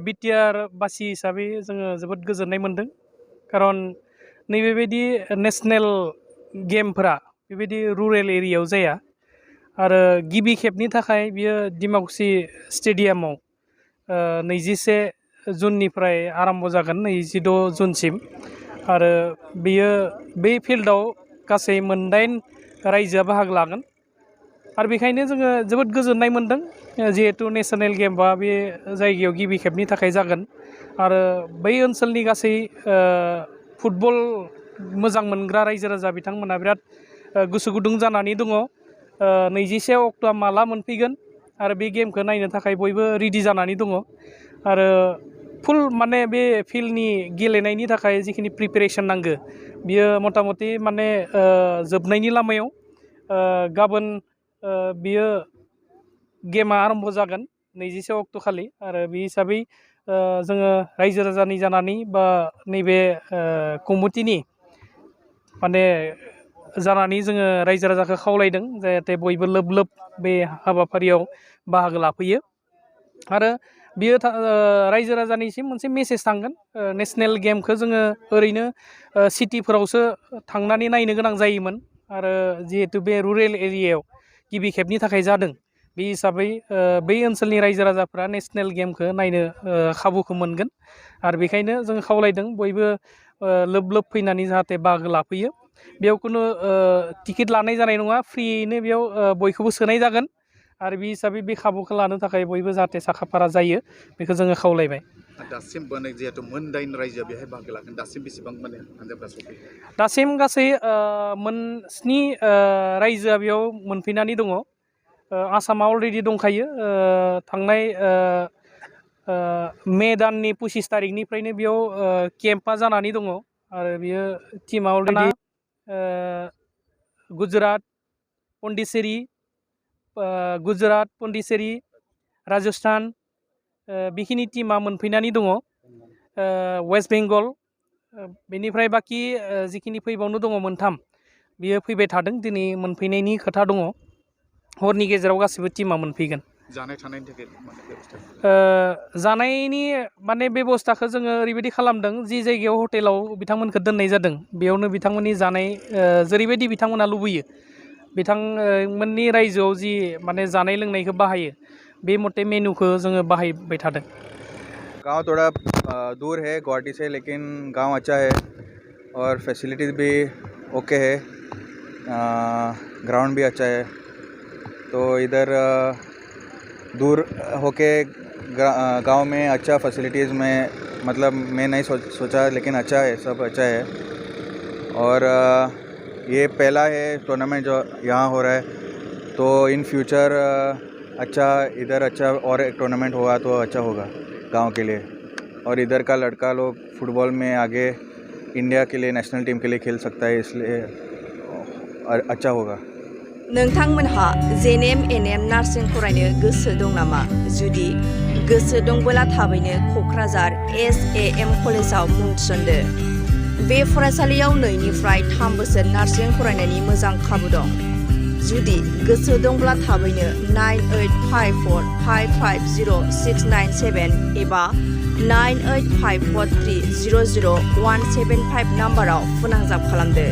BTR बासि हिसाबै जोङो जोबोद गोजोननाय मोनदों खारन नैबेबायदि नेशनेल गेमफोरा बेबायदि रुरेल एरियायाव जाया आरो गिबि खेबनि थाखाय बियो डिमाकुसि स्टेडियामाव 21 जुननिफ्राय आरम्भ जागोन 26 जुनसिम आरो बियो बे फिल्डआव गासै 8 रायजोआ बाहागो लागोन आरो बेखायनो जोङो जोबोद गोजोननाय मोनदों जिहेतु नेशनेल गेमआ बे जायगायाव गिबि खेबनि थाखाय जागोन आरो बै ओनसोलनि गासै फुटबल मोजां मोनग्रा रायजो राजा बिथांमोना बिराद गोसो गुदुं जानानै दङ 21 अक्ट'आ माला मोनफैगोन आरो बे गेमखौ नायनो थाखाय बयबो रेडि जानानै दङ आरो फुल माने बे फिल्डनि गेलेनायनि थाखाय जिखिनि प्रिपेरेसन नांगौ बियो मथा मथि माने जोबनायनि लामायाव गाबोन बियो गेमा आरम्भ जागोन 21 अक्ट' खालि आरो बे हिसाबै जोङो रायजो राजानि जानानै बा नैबे कमिटिनि माने जानानै जोङो रायजो राजाखौ खावलायदों जाहाथे बयबो लोब लोब बे हाबाफारियाव बाहागो लाफैयो आरो बियो रायजो राजानिसिम मोनसे मेसेज थांगोन नेशनेल गेमखौ जोङो ओरैनो सिटिफोरावसो थांनानै नायनो गोनां जायोमोन आरो जिहेतु बे रुरेल एरियायाव गिबि खेबनि थाखाय जादों बे हिसाबै बै ओनसोलनि रायजो राजाफ्रा नेशनेल गेमखौ नायनो खाबुखौ मोनगोन आरो बेखायनो जों खावलायदों बयबो लोब लोब फैनानै जाहाथे बाहागो लाफैयो बेयाव खुनु टिकेट लानाय जानाय नङा फ्रियैनो बेयाव बयखौबो सोनाय जागोन आरो बे हिसाबै बे खाबुखौ लानो थाखाय बयबो जाहाथे साखाफारा जायो बेखौ जोङो खावलायबाय दासिम माने जिहेतु 8 रायजोआ बेहाय बाहागो लागोन दासिम बेसेबां माने हानजाफोरा सफैयो दासिम गासै 7 रायजोआ बेयाव मोनफैनानै दङ आसामा अलरेडि दंखायो थांनाय मे दाननि 25 तारिखनिफ्रायनो बेयाव केम्पआ जानानै दङ आरो बियो टिमा अलरेडि गुजरात पन्डिचेरि राजस्थान बेखिनि टिमा मोनफैनानै दङ वेस्ट बेंगल बेनिफ्राय बाखि जिखिनि फैबावनो दङ 3 बियो फैबाय थादों दिनै मोनफैनायनि खोथा दङ हरनि गेजेराव गासिबो टिमा मोनफैगोन जानाय थानायनि थाखाय जानायनि माने बेबस्थाखौ जोङो ओरैबायदि खालामदों जि जायगायाव हटेलाव बिथांमोनखौ दोननाय जादों बेयावनो बिथांमोननि जानाय जेरैबायदि बिथांमोना लुबैयो बिथांमोननि रायजोआव जि माने जानाय लोंनायखौ बाहायो बे मते मेनुखौ जोङो बाहायबाय थादों गांव थोड़ा दूर है गुवाहाटी से लेकिन गांव अच्छा है और फैसिलिटीज़ भी ओके है ग्राउंड भी अच्छा है तो इधर दूर होके गांव में अच्छा फैसिलिटीज़ में मतलब मैं नहीं सोचा लेकिन अच्छा है सब अच्छा है और ये पहला है टूर्नामेंट जो यहाँ हो रहा है तो इन फ्यूचर अच्छा इधर अच्छा और एक टूर्नामेंट होगा तो अच्छा होगा गांव के लिए और इधर का लड़का लोग फुटबॉल में आगे इंडिया के लिए नेशनल टीम के लिए खेल सकता है इसलिए अच्छा होगा नोंथांमोनहा NBNN नार्सिं फरायनो गोसो दं नामा जुदि गोसो दंबोला थाबैनो क'क्राझार SAM कलेजाव मुं थिसनदो बे फरायसालियाव 2 निफ्राय 3 बोसोर नार्सिं फरायनायनि मोजां खाबु दं जुदि गोसो दंब्ला थाबैनो 9854550697 एबा 9854300175 नाम्बाराव फोनांजाब खालामदो